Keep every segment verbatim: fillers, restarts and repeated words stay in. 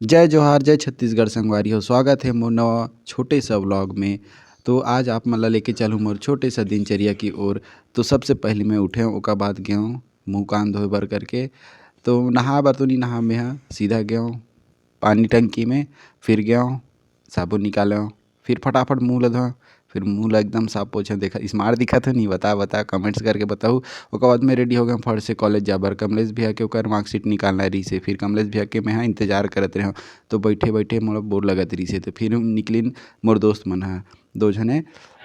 जय जोहार, जय छत्तीसगढ़ संगवारी हो। स्वागत हे मोर नवा छोटे सा व्लॉग में। तो आज आप मन ला लेके चलूँ मोर छोटे सा दिनचर्या की ओर। तो सबसे पहले मैं उठेंव, ओकर बाद गेंव मुँह कान धोए बर करके। तो नहाए बर तो नहीं नहाएंव, मैं ह सीधा गेंव पानी टंकी में, फिर गेंव साबुन निकालेंव, फिर फटाफट मुँह ला धोएंव, फिर मुँह ला एकदम साफ पोछेंव। देखा, smart दिखत हों नहीं, बता बता कमेंट्स करके बताहू। ओकर बाद मैं रेडी हो गेंव फट से कॉलेज जाए बर। कमलेश भैया के ओकर मार्कशीट निकालना रहिसे, फिर कमलेश भैया के मैं ह इंतजार करत रहेंव। तो बैठे बैठे मोला बोर लगत रहिसे, तो फिर निकलिन मोर दोस्त मन ह दो झने,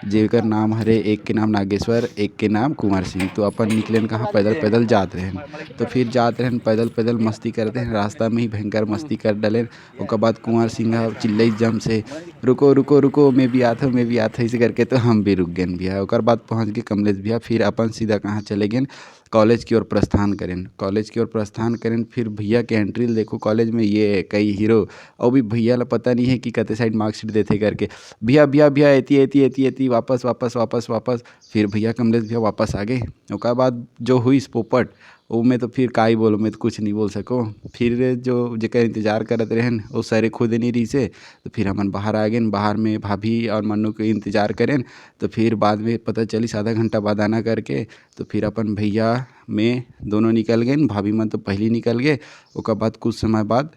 जेकर नाम हरे, एक के नाम नागेश्वर, एक के नाम कुंवर सिंह। तो अपन निकलेन कहाँ, पैदल पैदल जात रहेन। तो फिर जात रहेन पैदल पैदल, मस्ती करत रहेन, रास्ता में ही भयंकर मस्ती कर डलेन। ओकर बाद कुंवर सिंह ह चिल्लई जम से, "रुको रुको रुको, मैं भी आत हूँ, मैं भी आत हूँ," ऐसे करके तो हम भी रुक गेन भैया। ओकर बाद पहुँच गे कमलेश भैया, फिर अपन सीधा कहाँ चले गेन, कॉलेज की ओर प्रस्थान करेन। कॉलेज की ओर प्रस्थान करेन, फिर भैया के एंट्री देखो कॉलेज में, ये कई हीरो, अउ भी भैया ला पता नहीं है कि कते साइड मार्कशीट देथे करके। "भैया भैया भैया, एती एती एती एती, वापस वापस वापस वापस।" फिर भैया कमलेश भैया वापस आ गे। ओकर बाद जो हुई पोपट, ओमे तो फिर का ही बोलो, मैं तो कुछ नहीं बोल सको। फिर जो जेकर इंतजार करत रहेन, वो सरे खुद नहीं रहिसे, तो फिर हमन बाहर आ गेन। बाहर में भाभी और मन्नू के इंतजार करेन। तो फिर बाद में पता चलिस आधा घंटा बाद आना करके। तो फिर अपन भैया में दोनों निकल गेन, भाभी मन तो पहली निकल गे। ओकर बाद कुछ समय बाद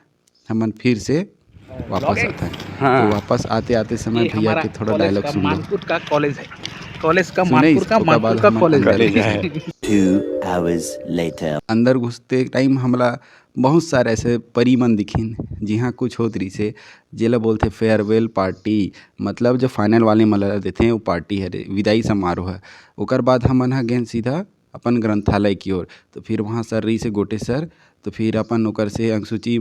हमन फिर से वापस आथन। हाँ। तो वापस आते आते समय ये भैया हमारा के थोड़ा कॉलेज डायलॉग का सुन लो। मानपुर का कॉलेज है। कॉलेज का सुने मानपुर इस, का, ओकर बाद मानपुर का हमन कॉलेज अंदर है। घुसे। Two hours later. अंदर घुसते टाइम हमला बहुत सारे ऐसे परी मन दिखिन, जिहाँ कुछ होत रहिसे, जेला बोलथे फेयरवेल पार्टी, मतलब जो फाइनल वाले मन ला देथे, वो पार्टी हरे, विदाई समारोह है। ओकर बाद हमन ह गेन सीधा अपन ग्रंथालय की ओर। तो फिर वहाँ सर रहिसे गोटे सर, तो फिर अपन ओकर से अंकसूची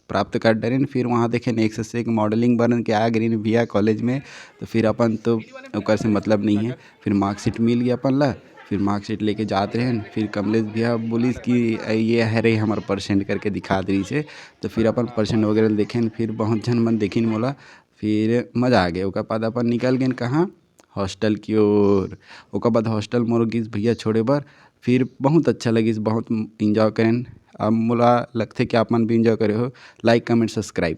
प्राप्त कर डरेन। फिर वहाँ देखेन एक से एक मॉडलिंग बनन के आ गेन भैया कॉलेज में। तो फिर अपन तो ओकर से मतलब नहीं है। फिर मार्कशीट मिल गया अपन ला, फिर मार्कशीट लेके जात रहेन। फिर कमलेश भैया बोलिस कि ये हरे हमर परसेंट करके दिखा दे रहिसे। तो फिर अपन परसेंट वगैरह देखेन, फिर बहुत झन मन देखिन मोला, फिर मजा आ गया। ओकर बाद अपन निकल गेन कहाँ, हॉस्टल की ओर। ओकर बाद हॉस्टल मोर गिस भैया छोड़े बर, फिर बहुत अच्छा लगिस, बहुत इंजॉय करेन। अब मोला लगथे कि आप मन भी इंजॉय करे हो। लाइक, कमेंट, सब्सक्राइब।